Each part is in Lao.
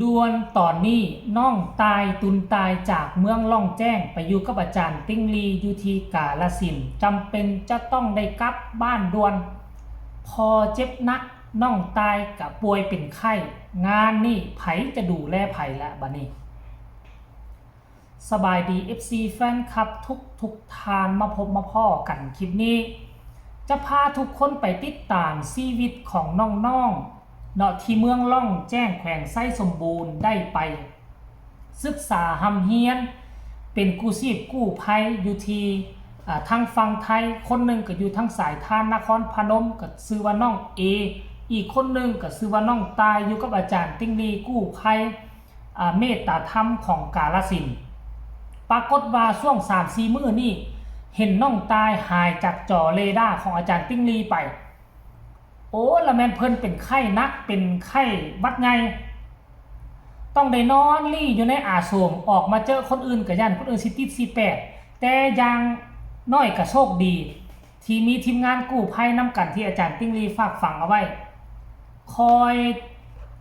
ດ່ວນຕອນນີ້ ນ້ອງຕ່າຍ ຕຸນຕ່າຍ ຈາກເມືອງລ່ອງແຈ້ງ ໄປຢູ່ກັບອາຈານຕິ່ງລີຢູ່ທີ່ກາລະສິນ ຈຳເປັນຈະຕ້ອງໄດ້ກັບບ້ານດ່ວນ. ພໍ່ເຈັບໜັກ, ນ້ອງຕ່າຍກະປ່ວຍເປັນໄຂ້, ງານນີ້ໃຜຈະດູແລໃຜລະບາດນີ້? ສະບາຍດີ ເອັຟຊີ ແຟນຄລັບທຸກໆທ່ານ ມາພົບມາພໍ້ກັນຄລິບນີ້ ຈະພາທຸກຄົນໄປຕິດຕາມຊີວິດຂອງນ້ອງໆເນາະ ທີ່ເມືອງລ່ອງແຈ້ງ ແຂວງໄຊສົມບູນ ໄດ້ໄປສຶກສາຮ່ຳຮຽນເປັນກູ້ຊີບກູ້ໄພຢູ່ທີ່ ອາ ທາງຝັ່ງໄທ, ຄົນໜຶ່ງກໍຢູ່ທາງສາຍທານນະຄອນພະນົມ ກໍຊື່ວ່ານ້ອງເອ, ອີກຄົນໜຶ່ງກໍຊື່ວ່ານ້ອງຕ່າຍ ຢູ່ກັບອາຈານຕິ່ງລີກູ້ໄພ ອາ ເມດຕາທຳຂອງກາລະສິນ. ປາກົດວ່າຊ່ວງສາມສີ່ມື້ນີ້ ເຫັນນ້ອງຕ່າຍຫາຍຈາກຈໍເຣດາຂອງອາຈານຕິ່ງລີໄປ. ໂອ້ ລະແມ່ນເພິ່ນເປັນໄຂ້ໜັກ ເປັນໄຂ້ຫວັດໃຫຍ່ ຕ້ອງໄດ້ນອນລີ້ຢູ່ໃນອາໂສມ, ອອກມາເຈີຄົນອື່ນກໍຢ້ານຄົນອື່ນຊິຕິດຊິແປດ, ແຕ່ຢ່າງໜ້ອຍກໍໂຊກດີ ທີ່ມີທີມງານກູ້ໄພນຳກັນທີ່ອາຈານຕິ່ງລີຝາກຝັງເອົາໄວ້ ຄອຍ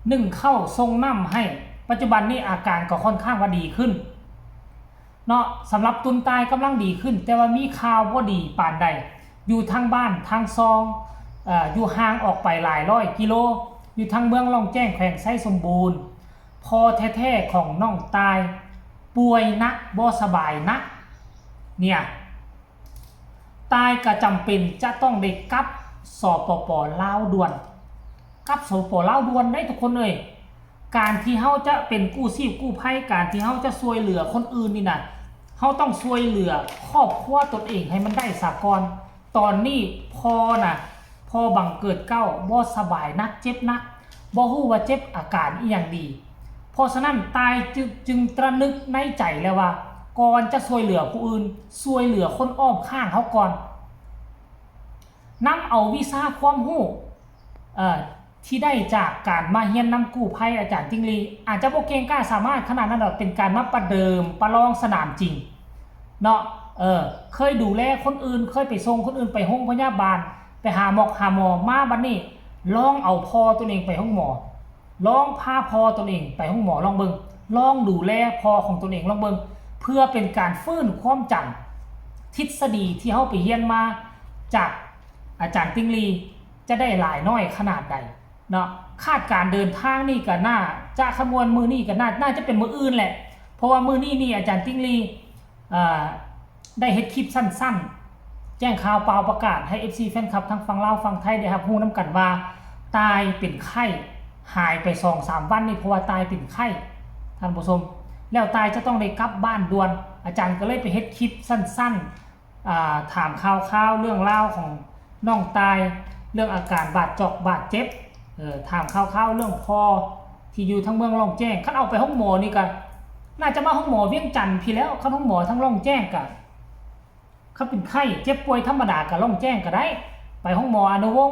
ໜຶ້ງເຂົ້າສົ່ງນ້ຳໃຫ້. ປັດຈຸບັນນີ້ອາການກໍຄ່ອນຂ້າງວ່າດີຂຶ້ນເນາະ. ສຳລັບຕຸນຕ່າຍກຳລັງດີຂຶ້ນ ແຕ່ວ່າມີຂ່າວບໍ່ດີປານໃດ ຢູ່ທາງບ້ານທາງຊ່ອງ ເອີ ຢູ່ຫ່າງອອກໄປຫຼາຍຮ້ອຍກິໂລ ຢູ່ທາງເມືອງລ່ອງແຈ້ງ ແຂວງໄຊສົມບູນ. ພໍ່ແທ້ໆຂອງນ້ອງຕ່າຍປ່ວຍໜັກ ບໍ່ສະບາຍໜັກ ເນ່ຍ ຕ່າຍກໍຈຳເປັນຈະຕ້ອງໄດ້ກັບ ສປປ ລາວດ່ວນ, ກັບ ສປປ ລາວດ່ວນເດ້ທຸກຄົນເອີຍ. ການທີ່ເຮົາຈະເປັນກູ້ຊີບກູ້ໄພ, ການທີ່ເຮົາຈະຊ່ວຍເຫຼືອຄົນອື່ນນີ້ນະ, ເຮົາຕ້ອງຊ່ວຍເຫຼືອຄອບຄົວຕົນເອງໃຫ້ມັນໄດ້ສາກ່ອນ. ຕອນນີ້ພໍ່ນະ, ພໍ່ບັງເກີດເກົ້າ ບໍ່ສະບາຍໜັກ ເຈັບໜັກ, ບໍ່ຮູ້ວ່າເຈັບອາການອີ່ຫຍັງດີ. ເພາະສະນັ້ນ ຕ່າຍຈຶ່ງ ຈຶ່ງຕະນຶກໃນໃຈແລ້ວວ່າ ກ່ອນຈະຊ່ວຍເຫຼືອຜູ້ອື່ນ, ຊ່ວຍເຫຼືອຄົນອ້ອມຂ້າງເຮົາກ່ອນ. ນຳເອົາວິຊາຄວາມຮູ້ ເອີ ທີ່ໄດ້ຈາກການມາຮຽນນຳກູ້ໄພອາຈານຕິ່ງລີ, ອາດຈະບໍ່ເກັ່ງກ້າສາມາດຂະໜາດນັ້ນດອກ, ເປັນການມາປະເດີມປະລອງສະໜາມຈິງເນາະ. ເອີ ເຄີຍດູແລຄົນອື່ນ, ເຄີຍໄປສົ່ງຄົນອື່ນໄປໂຮງພະຍາບານ, ໄປຫາໝໍຫາໝໍ, ມາບັດນີ້ລອງເອົາພໍ່ຕົນເອງໄປໂຮງໝໍ. ລອງພາພໍ່ຕົນເອງໄປໂຮງໝໍລອງເບິ່ງ, ລອງດູແລພໍ່ຂອງຕົນເອງລອງເບິ່ງ ເພື່ອເປັນການຟື້ນຄວາມຈຳ ທິດສະດີທີ່ເຮົາໄປຮຽນມາຈາກອາຈານຕິ່ງລີ ຈະໄດ້ຫຼາຍໜ້ອຍຂະໜາດໃດເນາະ. ຄາດການເດີນທາງນີ້ກໍໜ້າຈະ ຄຳນວນມື້ນີ້ກໍໜ້າ ໜ້າຈະເປັນມື້ອື່ນແຫຼະ, ເພາະວ່າມື້ນີ້ນີ້ອາຈານຕິ່ງລີ ເອີ ໄດ້ເຮັດຄລິບສັ້ນໆ ແຈ້ງຂ່າວປ່າວປະກາດໃຫ້ ເອັຟຊີ ແຟນຄລັບທັງຝັ່ງລາວຝັ່ງໄທໄດ້ຮັບຮູ້ນຳກັນວ່າ ຕ່າຍເປັນໄຂ້ ຫາຍໄປສອງສາມວັນນີ້ ເພາະວ່າຕ່າຍເປັນໄຂ້ ທ່ານຜູ້ຊົມ, ແລ້ວຕ່າຍຈະຕ້ອງໄດ້ກັບບ້ານດ່ວນ. ອາຈານກໍເລີຍໄປເຮັດຄລິບສັ້ນໆ ອາ ຖາມຂ່າວຄາວເລື່ອງລາວຂອງນ້ອງຕ່າຍ, ເລື່ອງອາການບາດຈອກບາດເຈັບ, ເອີ ຖາມຂ່າວຄາວເລື່ອງພໍ່ທີ່ຢູ່ທາງເມືອງລ່ອງແຈ້ງ. ຄັນເອົາໄປໂຮງໝໍນີ້ກໍໜ້າຈະມາໂຮງໝໍວຽງຈັນພີ້ແລ້ວ, ຄັນໂຮງໝໍທາງລ່ອງແຈ້ງກໍ ຄັນເປັນໄຂ້ເຈັບປ່ວຍທຳມະດາກໍລ່ອງແຈ້ງກໍໄດ້, ໄປໂຮງໝໍອະນຸວົງ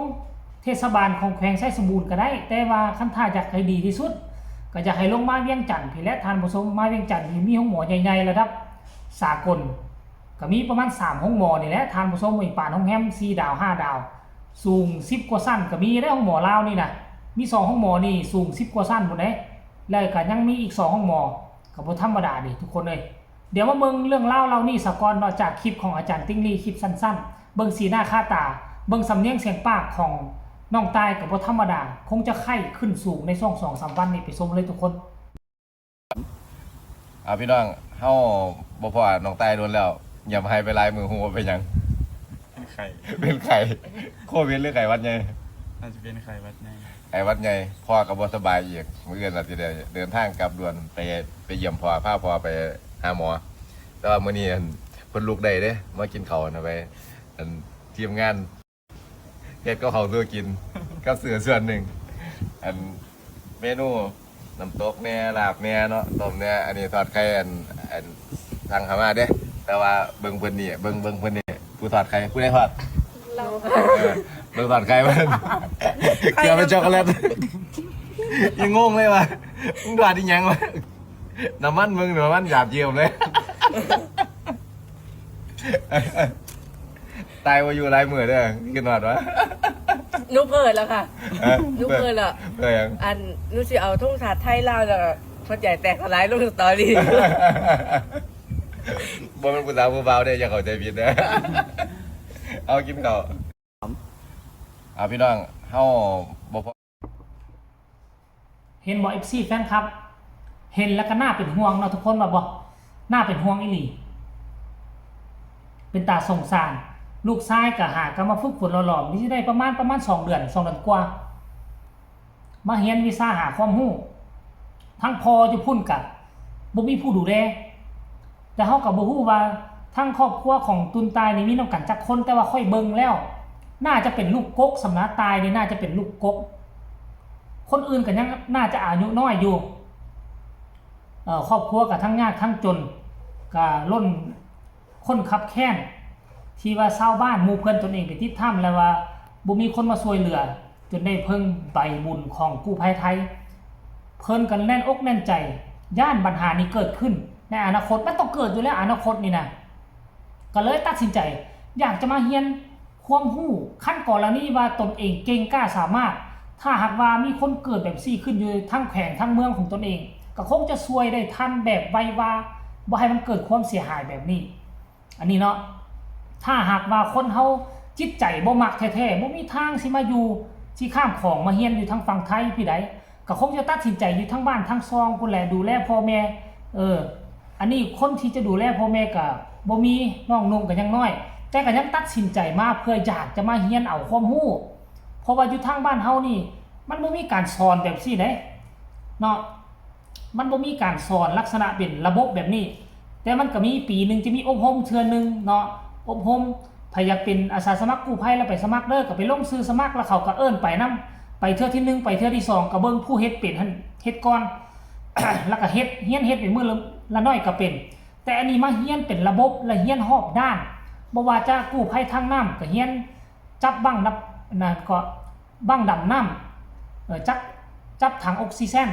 ເທດສະບານຂອງແຂວງໄຊສົມບູນກໍໄດ້. ແຕ່ວ່າຄັນຖ້າຢາກໃຫ້ດີທີ່ສຸດ ກໍຢາກໃຫ້ລົງມາວຽງຈັນພີ້ແຫຼະທ່ານຜູ້ຊົມ. ມາວຽງຈັນນີ້ມີໂຮງໝໍໃຫຍ່ໆລະດັບສາກົນ ກໍມີປະມານສາມໂຮງໝໍນີ້ແຫຼະທ່ານຜູ້ຊົມ, ປານໂຮງແຮມສີ່ດາວຫ້າດາວ, ສູງສິບກວ່າຊັ້ນກໍມີເດ້. ໂຮງໝໍລາວນີ້ນະ ມີສອງໂຮງໝໍນີ້ສູງສິບກວ່າຊັ້ນພຸ້ນເດ້, ແລ້ວກໍຍັງມີອີກສອງໂຮງໝໍ ກໍບໍ່ທຳມະດາເດ້ທຸກຄົນເອີຍ. ດຽວມາເບິ່ງເລື່ອງລາວເຫຼົ່ານີ້ສາກ່ອນເນາະ, ຈາກຄລິບຂອງອາຈານຕິ່ງລີ ຄລິບສັ້ນໆ. ເບິ່ງສີໜ້າຄ່າຕາ, ເບິ່ງສຳນຽງສຽງປາກຂອງນ້ອງຕ່າຍກໍບໍ່ທຳມະດາ, ຄົງຈະໄຂ້ຂຶ້ນສູງໃນຊ່ວງສອງສາມວັນນີ້, ໄປຊົມເລີຍທຸກຄົນ. ເອົາ ພີ່ນ້ອງ, ເຮົາບໍ່ພໍ້ນ້ອງຕ່າຍດົນແລ້ວ, ຢ້ຽມໄຮ່ໄປຫຼາຍມື້, ຮູ້ວ່າເປັນຫຍັງ? ເປັນໄຂ້ ເປັນໄຂ້ໂຄວິດ ຫຼືໄຂ້ຫວັດໃຫຍ່? ໜ້າຈະເປັນໄຂ້ຫວັດໃຫຍ່. ໄຂ້ຫວັດໃຫຍ່, ພໍ່ກໍບໍ່ສະບາຍອີກ, ມື້ອື່ນລະຊິໄດ້ເດີນທາງກັບດ່ວນໄປ, ໄປຢ້ຽມພໍ່, ພາພໍ່ໄປຫາໝໍ. ແຕ່ວ່າມື້ນີ້ ອັນ ເພິ່ນລຸກໄດ້ເດ້, ມາກິນເຂົ້ານະໄປ, ອັນ ທີມງານ ເຮັດກັບເຂົ້າສູ່ກິນກັບເສືອສ່ວນໜຶ່ງ. ອັນເມນູນ້ຳຕົກແດ່ ລາບແດ່ເນາະ, ຕົ້ມແດ່, ອັນນີ້ທອດໄຂ່, ອັນ ອັນສັ່ງເຂົ້າມາເດ້. ແຕ່ວ່າເບິ່ງເພິ່ນນີ້, ເບິ່ງ, ເບິ່ງເພິ່ນນີ້, ຜູ້ທອດໄຂ່, ຜູ້ໃດທອດ? ເຮົາ. ເອີ, ເບິ່ງທອດໄຂ່ມັນ ເກືອເປັນຊັອກໂກແລັດ. ຍັງງົງເລີຍວ່າ ມຶງທອດອີ່ຫຍັງວະ? ນ້ຳມັນ, ເບິ່ງນ້ຳມັນຫຍາບເຈີ້ຍມເລີຍ. ຕາຍບໍ່ຢູ່ຫຼາຍມື້ເດີ້, ຄິດຮອດວະ? ໜູເຜີດແລ້ວຄ່ະ. ຮະ? ໜູເຜີດແລ້ວ. ເຜີດຫຍັງ? ອັນ ໜູຊິເອົາທຸງຊາດໄທລາວ ແລ້ວກໍຫົວໃຈແຕກສະຫຼາຍລົງສະຕໍຣີ. ບໍ່ແມ່ນຜູ້ສາວຜູ້ບ່າວເດ້ ຢ່າເຂົ້າໃຈຜິດເດີ. ເອົາ ກິນເຂົ້າ. ເອົາ ພີ່ນ້ອງ ເຮົາບໍ່ພໍ ເຫັນບໍ່ ເອັຟຊີ ແຟນຄລັບ? ເຫັນແລ້ວກໍໜ້າເປັນຫ່ວງເນາະທຸກຄົນ ວ່າບໍ່? ໜ້າເປັນຫ່ວງອີ່ຫຼີ. ເປັນຕາສົງສານ. ລູກຊາຍກໍຫາກໍມາຝຶກຝົນຫຼໍ່ຫຼອມ ນີ້ຊິໄດ້ປະມານ ປະມານສອງເດືອນ ສອງເດືອນກວ່າ. ມາຮຽນວິຊາຫາຄວາມຮູ້. ທັງພໍ່ຢູ່ພຸ້ນກະບໍ່ມີຜູ້ດູແລ. ແຕ່ເຮົາກໍບໍ່ຮູ້ວ່າທັງຄອບຄົວຂອງຕຸນຕາຍນີ້ມີນຳກັນຈັກຄົນ, ແຕ່ວ່າຂ້ອຍເບິ່ງແລ້ວ ໜ້າຈະເປັນລູກກົກ. ສຳລັບຕາຍນີ້ໜ້າຈະເປັນລູກກົກ. ຄົນອື່ນກໍຍັງໜ້າຈະອາຍຸນ້ອຍຢູ່. ເອີ ຄອບຄົວກໍທັງຍາກທັງຈົນ, ກໍລົ້ນ ຄົນຄັບແຄ້ນ ທີ່ວ່າຊາວບ້ານໝູ່ເພື່ອນຕົນເອງໄປຕິດຖ້ຳ ແລ້ວວ່າບໍ່ມີຄົນມາຊ່ວຍເຫຼືອ ຈົນໄດ້ເພິ່ງໃບບຸນຂອງກູ້ໄພໄທ. ເພິ່ນກໍແໜ້ນອົກແໜ້ນໃຈ ຢ້ານບັນຫານີ້ເກີດຂຶ້ນໃນອະນາຄົດ. ມັນຕ້ອງເກີດຢູ່ແລ້ວ ອະນາຄົດນີ້ນະ. ກໍເລີຍຕັດສິນໃຈຢາກຈະມາຮຽນ ຄວາມຮູ້ ຄັນກໍລະນີວ່າຕົນເອງເກັ່ງກ້າສາມາດ, ຖ້າຫາກວ່າມີຄົນເກີດແບບຊີ້ຂຶ້ນຢູ່ທັງແຂວງທັງເມືອງຂອງຕົນເອງ ກໍຄົງຈະຊ່ວຍໄດ້ທັນແບບໄວວາ, ບໍ່ໃຫ້ມັນເກີດຄວາມເສຍຫາຍແບບນີ້. ອັນນີ້ເນາະ, ຖ້າຫາກວ່າຄົນເຮົາຈິດໃຈບໍ່ມັກແທ້ໆ, ບໍ່ມີທາງຊິມາຢູ່, ຊິຂ້າມຂອງມາຮຽນຢູ່ທາງຝັ່ງໄທພີ້ໃດ. ກໍຄົງຈະຕັດສິນໃຈຢູ່ທັງບ້ານທັງຊ່ອງພຸ້ນແຫຼະ ດູແລພໍ່ແມ່. ເອີ ອັນນີ້ຄົນທີ່ຈະດູແລພໍ່ແມ່ກໍບໍ່ມີ, ນ້ອງນຸ່ງກໍຍັງນ້ອຍ, ແຕ່ກໍຍັງຕັດສິນໃຈມາເພື່ອຢາກຈະມາຮຽນເອົາຄວາມຮູ້. ເພາະວ່າຢູ່ທາງບ້ານເຮົານີ້ ມັນບໍ່ມີການສອນແບບຊີ້ເດ້ເນາະ, ມັນບໍ່ມີການສອນລັກສະນະເປັນລະບົບແບບນີ້. ແຕ່ມັນກໍມີ ປີໜຶ່ງຈະມີອົບຮົມເທື່ອໜຶ່ງເນາະ, ອົບຮົມ. ໃຜຢາກເປັນອາສາສະໝັກກູ້ໄພ ແລ້ວໄປສະໝັກເດີ, ກໍໄປລົງຊື່ສະໝັກ ແລ້ວເຂົາກໍເອີ້ນໄປນຳ. ໄປເທື່ອທີໜຶ່ງ ໄປເທື່ອທີສອງ ກໍເບິ່ງຜູ້ເຮັດເປັນຫັ້ນເຮັດກ່ອນ ແລ້ວກໍເຮັດ, ຮຽນເຮັດເປັນມື້ລະ, ລະໜ້ອຍກໍເປັນ. ແຕ່ອັນນີ້ມາຮຽນເປັນລະບົບ ແລະ ຮຽນຮອບດ້ານ, ບໍ່ວ່າຈະກູ້ໄພທາງນ້ຳ ກໍຮຽນຈັບບັ້ງດັບ, ນະ, ກໍບັ້ງດຳນ້ຳ, ເອີ, ຈັບ, ຈັບຖັງອົກຊີເຈນ,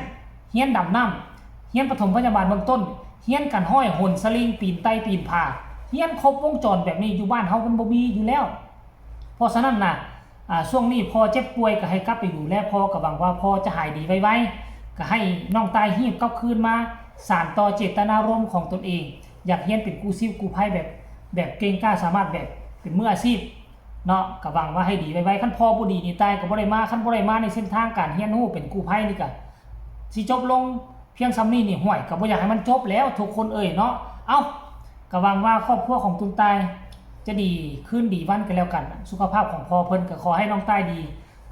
ຮຽນດຳນ້ຳ, ຮຽນປະຖົມພະຍາບານເບື້ອງຕົ້ນ, ຮຽນການຮ້ອຍ, ຫົນສະລິງ, ປີນໄຕ່, ປີນຜາ, ຮຽນຄົບວົງຈອນແບບນີ້ ຢູ່ບ້ານເຮົາມັນບໍ່ມີຢູ່ແລ້ວ. ເພາະສະນັ້ນນະ, ອາ, ຊ່ວງນີ້ພໍ່ເຈັບປ່ວຍ ກໍໃຫ້ກັບໄປດູແລພໍ່, ກໍຫວັງວ່າພໍ່ຈະຫາຍດີໄວໆ, ກໍໃຫ້ນ້ອງຕ່າຍຮີບກັບຄືນມາ ສານຕໍ່ເຈດຕະນາລົມຂອງຕົນເອງ, ຢາກຮຽນເປັນກູ້ຊີບກູ້ໄພແບບ, ແບບເກັ່ງກ້າສາມາດ ແບບເປັນມືອາຊີບເນາະ, ກໍຫວັງວ່າໃຫ້ດີໄວໆ. ຄັນພໍ່ບໍ່ດີນີ້ ຕ່າຍກໍບໍ່ໄດ້ມາ, ຄັນບໍ່ໄດ້ມາໃນເສັ້ນທາງການຮຽນຮູ້ເປັນກູ້ໄພນີ້ ກໍຊິຈົບລົງພຽງສ່ຳນີ້ນີ້ ຫ້ວຍ ກໍບໍ່ຢາກໃຫ້ມັນຈົບແລ້ວທຸກຄົນເອີຍເນາະ. ເອົ້າ, ກໍຫວັງວ່າຄອບຄົວຂອງຕຸນຕ່າຍຈະດີຄືນດີວັນກັນແລ້ວກັນ. ສຸຂະພາບຂອງພໍ່ເພິ່ນກໍຂໍໃຫ້ນ້ອງຕ່າຍດີ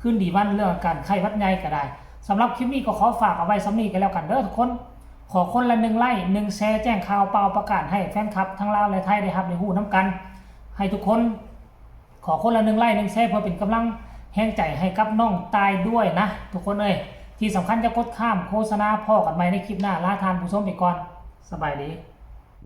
ຄືນດີວັນ, ເລື່ອງອາການໄຂ້ຫວັດໃຫຍ່ກໍໄດ້. ສຳລັບຄລິບນີ້ກໍຂໍຝາກເອົາໄວ້ສ່ຳນີ້ກັນແລ້ວກັນເດີທຸກຄົນ. ຂໍຄົນລະໜຶ່ງໄລ້ ໜຶ່ງແຊ, ແຈ້ງຂ່າວປ່າວປະກາດໃຫ້ແຟນຄລັບທັງລາວ ແລະ ໄທໄດ້ຮັບໄດ້ຮູ້ນຳກັນ. ໃຫ້ທຸກຄົນ ຂໍຄົນລະໜຶ່ງໄລ້ ໜຶ່ງແຊ ເພື່ອເປັນກຳລັງແຮງໃຈໃຫ້ກັບນ້ອງຕ່າຍດ້ວຍນະທຸກຄົນເອີຍ. ທີ່ສຳຄັນຢ່າກົດຂ້າມໂຄສະນາ. ພໍ້ກັນໃໝ່ໃນຄລິບໜ້າ. ລາທ່ານຜູ້ຊົມໄປກ່ອນ. ສະບາຍດີ.